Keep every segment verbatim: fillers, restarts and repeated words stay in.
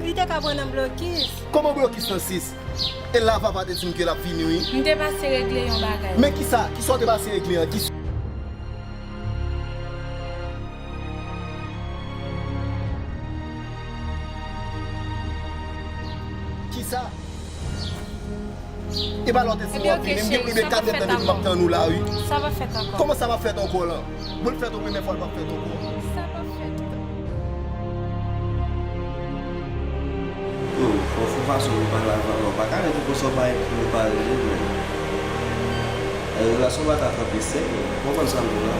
Li te ka pran nan blokis. Kòman blokis nan sis? E la Vava te di m ke l ap vini wi. M te pase regle yon bagay. Men kisa? Kisa w te pase regle an? Kisa? Kisa? E pa lè w te di m w ap vini, m gen plis de kat èdtan depi m ap tann ou la wi. Sa p ap fèt ankò. Kòman sa p ap fèt ankò lan? Bon, l fèt yon premyè fwa, l p ap fèt ankò. Sa p ap fèt. Yo, fò w fè fason pou pale avè mwen. Ou pa ka rete konsa w pa ekri, ou pa rele mwen. Relasyon pa ka kanpe sèk, ou konprann sa m di w la?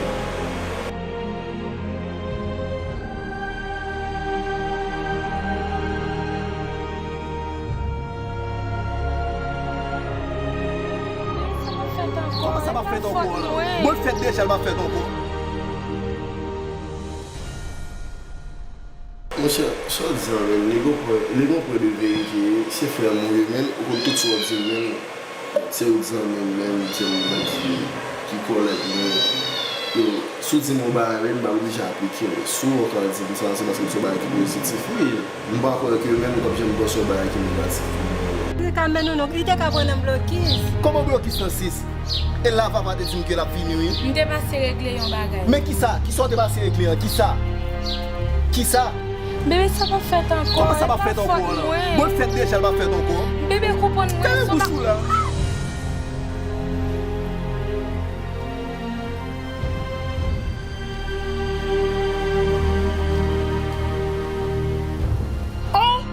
Kòman sa p ap fèt ankò lan? Bon, l fèt deja, l p ap fèt ankò. Monchè, sa w di an menm, li gon pwen, li gon pwen de verite, se frè m ou ye menm, ou konn tout sa w di m menm. Se ou di an menm, menm, se ou mwen di ki kòlèg mwen. Yo, si w di m yon bagay menm, m pa oblije aplike l. Si w ankò di m sa, se paske m se yon bagay ki pozitif. Wi, m pa kwè ke menm ou p ap janm panse yon bagay ki negatif pou mwen. Li ka mennen w, li te ka pran nan blokis. Kòman blokis nan sis? E la Vava te di m ke l ap vini wi. M te pase regle yon bagay. Men kisa? Kisa w te pase regle an? Kisa? Kisa? Bebe, sa p ap fèt ankò. Kòman sa p ap fèt ankò lan? Bon, l fèt deja, l p ap fèt ankò. Bebe, konprann mwen. Fèmen bouch ou la. Oh!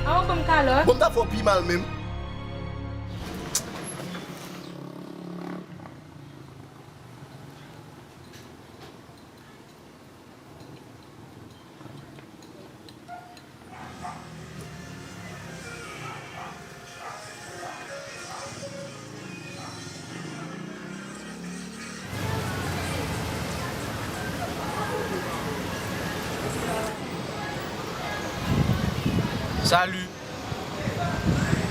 A w ban m kalòt. Bon, m ta fè w pi mal menm. Salut.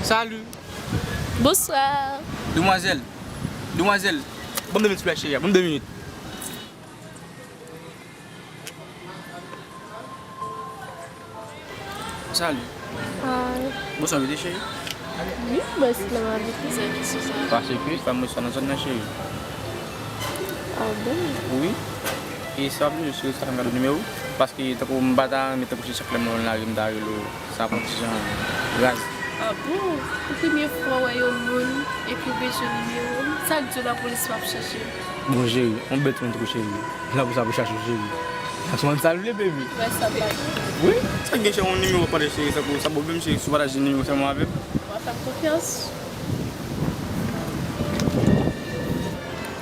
Salut. Bonswa. Demwazèl. Demwazèl. Ban m de minit, silvouplè, cheri. Ban m de minit. Salut. Hi. Bonswa, mete cheri. Wi, mwen se la m avèk ou. Paske pa mwen sa nan zòn nan, cheri. Ah bon? Wi. E sa ap jis rete sa m gade nimewo. Paske tankou m pa ta renmen tankou se chak lè m wè w nan lari m ta rele w. Sa pran ti jan raz. Ah bon? Pou premye fwa w wè yon moun epi w bezwen nimewo m? Sa k di w lapolis p ap chèche m? Bon, cheri, yon bèt moun tankou cheri. La pou sa pou chache w, cheri. Sa sou sa l vle, baby. Wè sa blayi. Wi. Sa gen chè yon nimewo pale cheri, sa pou sa pwoblèm cheri, si w pataje nimewo sèlman avè m. W ap fè m konfyans.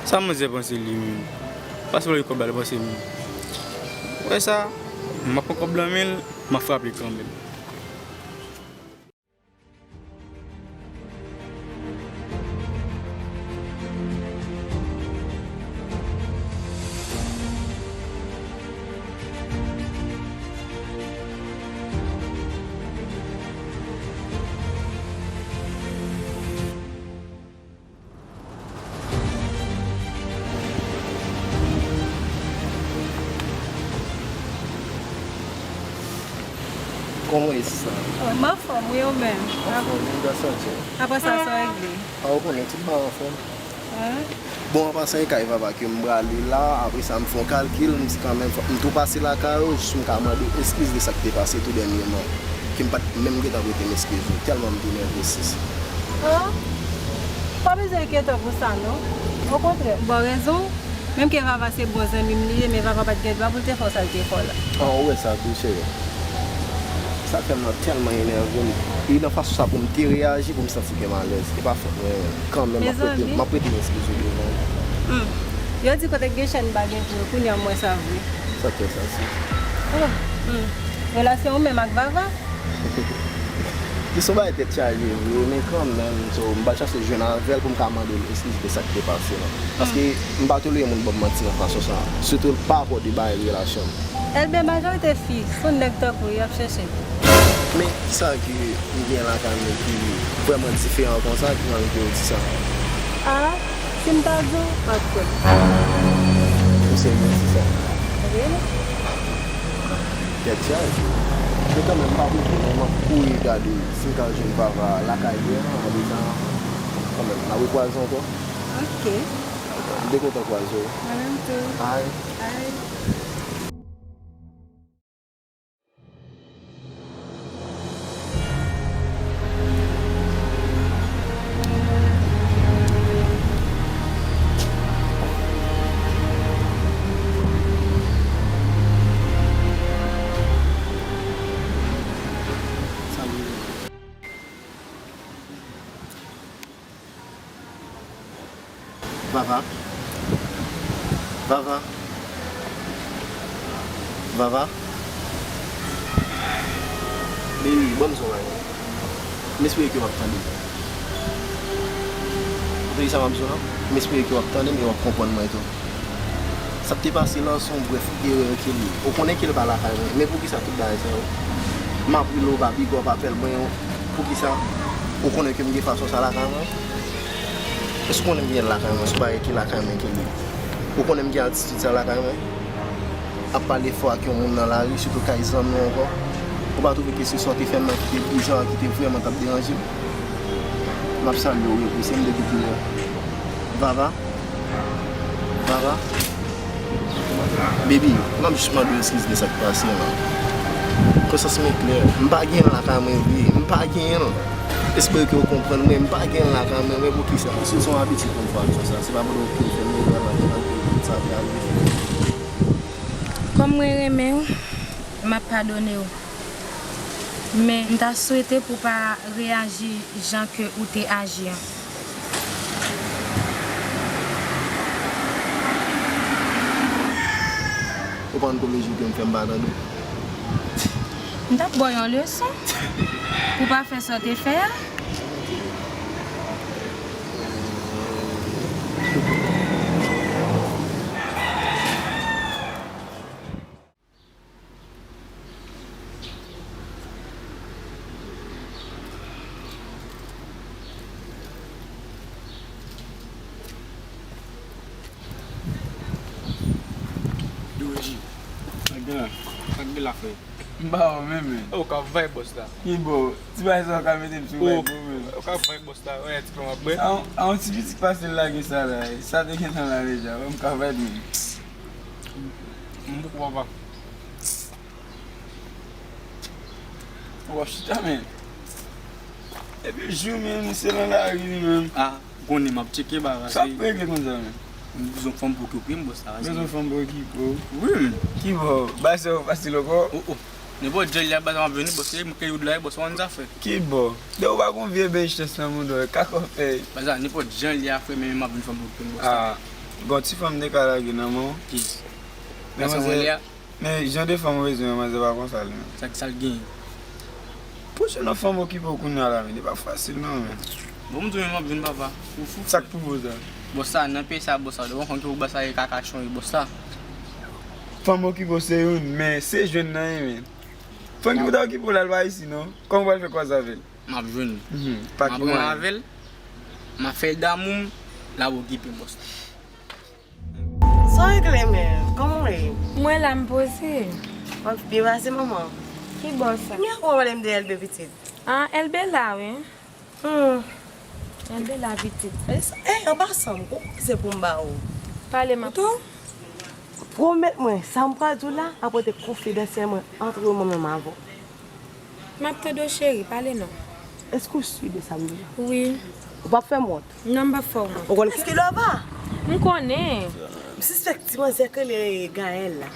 Sa manzè panse li menm? Pase w kòb la, li panse m. Wè sa, m ap pran kòb nan men l, m ap frape kanmenm. Kòman w ye, sista? Oh, m anfòm, wi, ou menm? Anfòm, wi, gason Dje. Apre sa, sa w regle? A, ou konnen, tout bagay anfòm. Bon, an pasan, e kay Vava ke m prale la, apre sa, m fè yon kalkil, m di kanmenm, fòk m tou pase lakay ou, jis pou m ka mande w eskiz de sa k te pase tou dènyèman, ke m pa t menm gentan prete m eskiz ou, tèlman m te nève, sis. Oh, pa bezwen enkyete w pou sa, non. Okontrè, m ba w rezon, menm ke Vava se bon zanmi m li ye, men Vava pa t gen dwa pou l te fè w sa l te fè w la. Ah, ou wè sa tou, cheri? Sa k fè m nan tèlman enève m. E nan fason sa pou m te reyaji, pou m santi ke m alèz. E pa fòt mwen, kanmenm, m ap prete, m ap prete m eskiz ou devan. Hmm. Yo di kote k gen chèn pa gen pye, kounye a m wè sa vre. Sa k fè sa, sis? Oh, hmm. Relasyon ou menm ak Vava? Li se yon bagay tèt chaje vre, men kanmenm, so, m pral chache jwenn avè l pou m ka mande l eskiz de sa k te pase la. Paske m pa tolere moun ban m manti nan fason sa. Sitou l pa akòde bay relasyon m. Elbe, majorite fi, se yon nèg tankou w y ap chèche. Men kisa ke m gen lakay mwen ki vrèman diferan konsa ki anvi ke w di sa? Ah, si m ta di w, w ap kwè m. Ou serye di sa? Wi. Tèt chaje. Men kanmenm, m pa prese, men m ap kouri gade si m ka jwenn Vava lakay li an, apre sa, kanmenm, n ap rekwaze ankò. Ok. M te kontan kwaze w. Mwen menm tou. Bye. Bye. Vava. Vava. Vava. Baby, ban m di w yon bagay. M espere ke w ap tande m. Ou tande sa m ap di w la? M espere ke w ap tande m e w ap konprann mwen tou. Sa k te pase la, se yon brèf erè ke l ye. Ou konnen ke l pa lakay mwen, men poukisa tout bagay sa yo? M ap rele w pa piga, w pa fè l mwen. Poukisa? Ou konnen ke m gen fason sa lakay mwen? Èske w konnen m gen l lakay mwen? Se yon bagay ki lakay mwen ke l ye. Ou konnen m gen atitid sa lakay mwen? Ap pale fò ak yon moun nan lari, sitou kay zanmi w ankò. Ou pa twouve ke se sa w te fè m nan ki te bizar, ki te vrèman t ap deranje m? M ap salye w, wi, se m depi tou lè. Vava? Vava? Baby, m ap jis mande w eskiz de sa k pase an. Konsyans mwen klè. M pa gen l lakay mwen vre. M pa gen l. Espere ke w konprann mwen. M pa gen l lakay mwen. Men poukisa? Se yon abitid pou m fè aksyon sa. Se pa pandan w pye fè m erè la, m al peye tout sa te arive. Kòm mwen renmen w, m ap padone w. Men, m ta swete pou w pa reyaji jan ke ou te aji an. Ou konn konbyen jou ke m fè m pa tande w? M t ap ba w yon leson pou w pa fè sa w te fè a. Yo, Regi, sa k gen la? Sa k gen la, frè? M pa wè w menm, men. Ou ka vay bòs la. Ki bò? Ti bagay sa w ka mete m sou vay pou menm. Ou ka vay bòs la, wè, ti kòman bwè. A yon, a yon ti piti pase l lage sa la, sa te gentan la deja, wè m ka vay menm. M poko papa. W ap chita, men. Epi jou menm, se nan lari li menm. A, ou konnen m ap tcheke bagay. Sa k regle konsa, men? M bezwen fanm pou okipe m, bòs la. Bezwen fanm pou okipe w? Wi, men. Ki bò? Bagay sa yo fasil ankò? O, o. Nenpòt jan li a, baz, m ap vini, bòs, se mwen ki ou la, bòs, ou konn zafè. Ki bò? Depi w pa gon vye bench tès nan mouda w, kaka w fè. Baz, nenpòt jan li a, frè, men m ap vin fanm pou okipe m, bòs. A, gon ti fanm te ka lage nan men w? Ki? Nan men w li a? Men jan de fanm ou bezwen an, manzè pa konsa li menm. Sa, sa l genyen? Pou jwenn yon fanm okipe w kounye a la, men, li pa fasil non, men. Bon, m di w, men m ap jwenn papa. Ou fou, sa k pou bòs la? Bòs la, nan peyi sa, bòs la, ou konn ki bòs la ye, kaka chonje bòs la. Fanm okipe w se youn, men se jwenn nan ye, men. Fanm ki pou ta okipe w la, l pa isi non. Kòman w pral fè kwaze avè l? M ap jwenn. Mhm. Pa ki mwayen? M ap pran avè l, m ap fè l damou m, l ap okipe m, bòs la. Sa w regle menm? Kòman w ye? Mwen la, m poze. W ap byen pase, manman? Ki bò sa? Premye fwa w pale m de Elbe pitit. Ah, Elbe la, wi. Hmm. Elbe la, pitit. E sa, e, an pasan, m gon konsèy pou m ba ou. Pale, m ap. Pwomèt mwen, sa m pral di w la, ap rete konfidansyèl mwen ant mwen menm avè w. M ap tande w, cheri, pale non. Èske w si de sa m di la? Wi. Ou p ap fè m wont? Non, m p ap fè w wont. Ou konn kiyès ki Lova? M konnen. M sispèk ti manzè ke li rele Gaël la.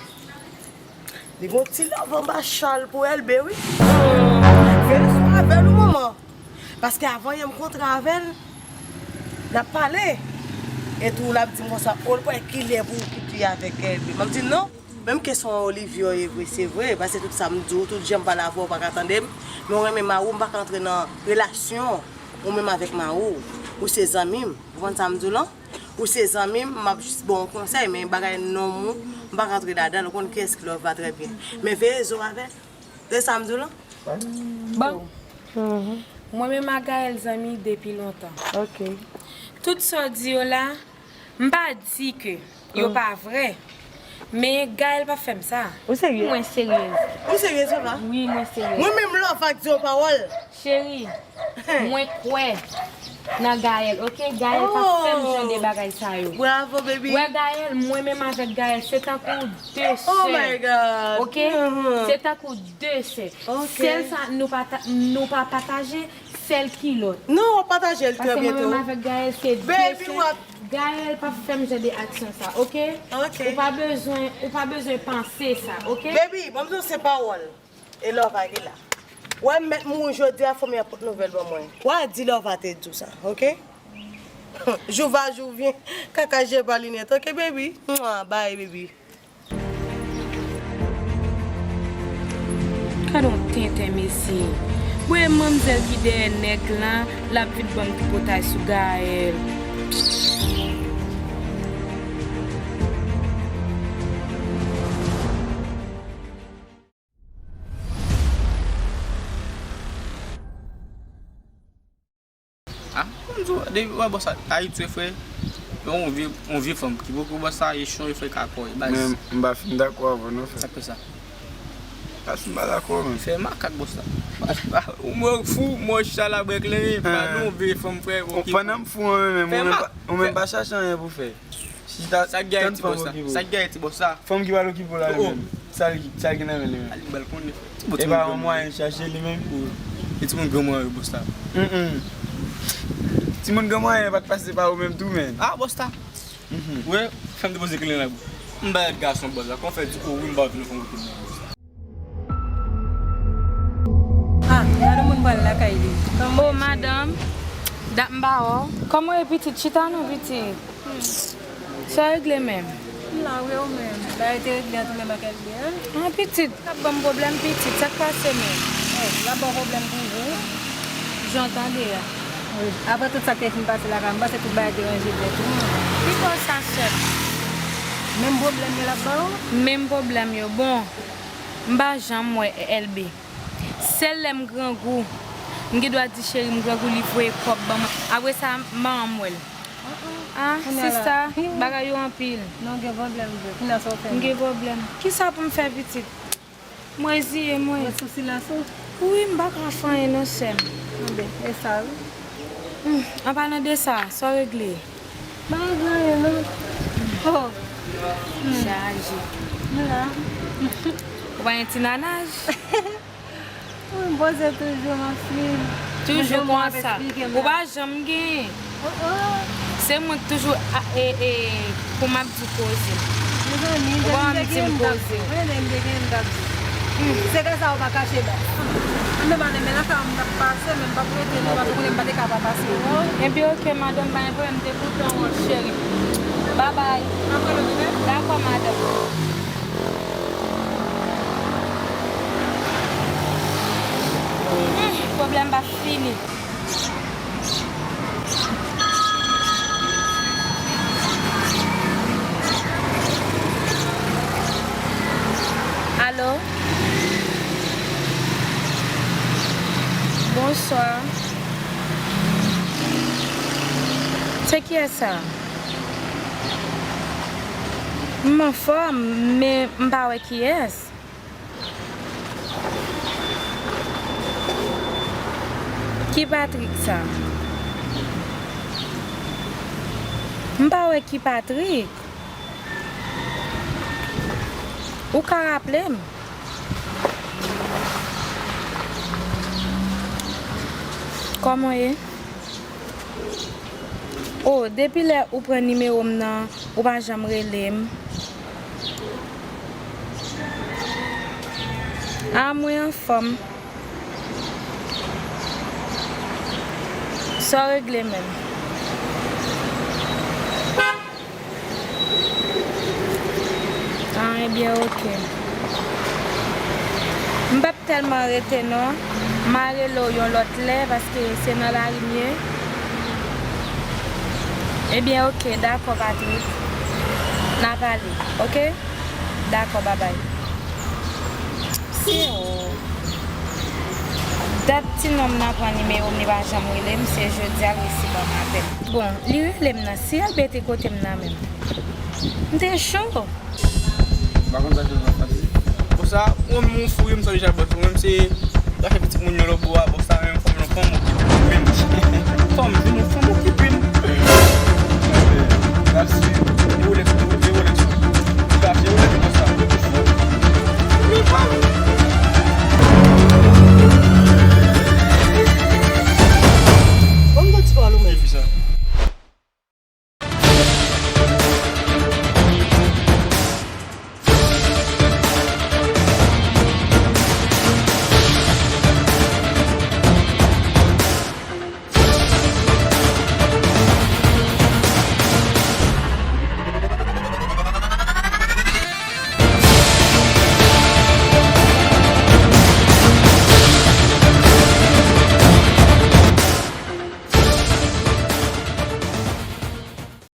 Li gon ti love anba chal pou Elbe, wi. Veye sou avè l, wi, manman. Paske avan yè m kontre avè l, n ap pale. E tou l ap di m konsa, o, l pa wè kilè pou w kite avèk Elbe. M ap di l non. Menm kesyon Olivia ye vre, se vre, paske tout sa m di w, tout jan m pale avè w, ou pa ka tande m. Men w renmen mari w, m pa ka antre nan relasyon ou menm avèk mari w. Ou se zanmi m, ou konprann sa m di w lan? Ou se zanmi m, m ap jis ba w yon konsèy, men bagay nonm ou, m pa ka antre ladan l, ou konn kiyès ki Lova trè byen. Men veye zo avè l. Se sa m di w lan? Bon. Mwen menm ak Gaël zanmi depi lontan. Ok. Tout sa w di yo la, m pa di ke yo pa vrè. Men Gaël pa fè m sa. Ou serye? Mwen seryez. Ou seryez, papa? Wi, mwen seryez. Mwen menm Lova k di yon pawòl. Cheri, mwen kwè nan Gaël, oke? Gaël pa fè m jan de bagay sa yo. Bravo, baby. Wè Gaël, mwen menm avèk Gaël, se tankou de sè. Oh my God. Oke? Se tankou de sè. Sèl sa nou pa, nou pa pataje, sèl kilòt. Non, w ap pataje l trè byento. Paske mwen menm avèk Gaël, se de sè. Gaël pa fè m jan de aksyon sa, oke? Oke. Ou pa bezwen, ou pa bezwen panse sa, oke? Baby, ban m di w se pawòl. E Lova ki la. Wè m mèt mouri jodi a, fanmi an pot nouvèl ban mwen. W a di Lova te di w sa, oke? Jou va jou vyen, kaka je pa linèt, oke, baby? Mwa, bye, baby. Gade yon tenten, mesye. Bon, e manmzèl ki dèyè nèg lan, l ap vin ban m tripotay sou Gaël. Ah, konn di w, depi w wè bòs la, Ayiti, frè, yon vye, yon vye fanm ki poko bòs la, e chon, e frè, ka kò, e baz. Men, m pa fin dakò avè w non, frè. Sa k fè sa? Pas m pa dakò, menm. Fè makak, bòs la. Ou mwen fou, mwen chita la, brèk lè, pa non, vye fanm, frè, okipe w. Pandan m fou, mwen menm, ou menm pa, ou menm pa chache anyen pou fè. Chita, sa k gen tann Ayiti, fanm bòs la? Okipe w. Sa k gen Ayiti, bòs la? Fanm ki pral okipe w la, li menm. Sa l, sa l gen nan men li menm. Al bal konnen. E pa yon mwayen chache li menm. E timoun gen mwayen yo, bòs la. Mm, mm. Timoun gen mwayen pa t pase pa ou menm tou, menm. Ah, bòs la. Wè, fè m depoze kle la. M ba lòt gason, bòs la. Kòman fè di, oh, wi, m pa vin fè yon kote nan bòs la. Ah, gade moun pral lakay li. Oh, madanm. Dat m pa wè w. Kòman w ye, pitit? Chita non, pitit. Sa regle menm? M la wi, ou menm? Bagay te regle ant ou menm ak Elbe, en? Ah, pitit, k ap ban m pwoblèm, pitit. Sa k pase menm? Oh, l ap ba w pwoblèm toujou? Jan w tande a. Wi. Apre tout sa k te fin pase la, m panse tout bagay te ranje nèt, wi. Ki bò sa, sè m? Menm pwoblèm yo l ap ba w? Menm pwoblèm yo. Bon, m pa janm wè Elbe. Sèl lè m grangou, m gen dwa di cheri m grangou, li voye kòb ban mwen. Apre sa, m pa janm wè l. Ah, sista, bagay yo anpil. Non, gen pwoblèm vre. Kounya sa w fè? M gen pwoblèm. Kisa pou m fè, pitit? M reziye m, wi. Ou ret sou silans ou? Wi, m pa ka fè anyen non, sè m. Anben, e sa, wi. Hmm, an palan de sa, sa w regle? M pa regle anyen, non. Oh. Hmm. Chaje. M la. Ou pa gen ti nanaj? Wi, m poze toujou, ma fille. Toujou konsa. Ou pa janm genyen. Oh, oh. Se mwen k toujou a, e, e, pou m ap di koze. Mezanmi, ou pa janm di m koze. Mwen, m te gen m t ap di. Hmm. Se ka sa ou pa kache ba. Anben, madanm, men lakay ou m t ap pase, men m p ap rete non, paske ou konnen m pa te ka pa pase, non. Ebyen, oke, madanm, pa gen pwoblèm, m te kontan wè w, cheri. Babay. Dakò, madanm. Hmm, pwoblèm pa fini. Alo? Bonswa. Se kiyès sa? M anfòm, men m pa wè kiyès. Ki Patrick sa? M pa wè ki Patrick. Ou ka raple m? Kòman w ye? Oh, depi lè ou pran nimewo m nan, ou pa janm rele m. Ah, mwen anfòm. Sa w regle menm? Ah, ebyen, oke. M p ap tèlman rete non. M a rele w yon lòt lè paske se nan lari m ye. Ebyen, oke, dakò, Patrick. N a pale, oke? Dakò, babay. Se ou. Dat ti nonm nan pran nimewo m, li pa janm rele m, se jodi a l resi ban m apèl. Bon, li rele m nan, si Elbe te kote m nan menm. M te cho. M pa konn sa chèz la fati. Bon sa, ou menm ou fou wi, m santi jan bòs. Ou menm se, ou ta fè pitit moun yo lòbò a, bon sa,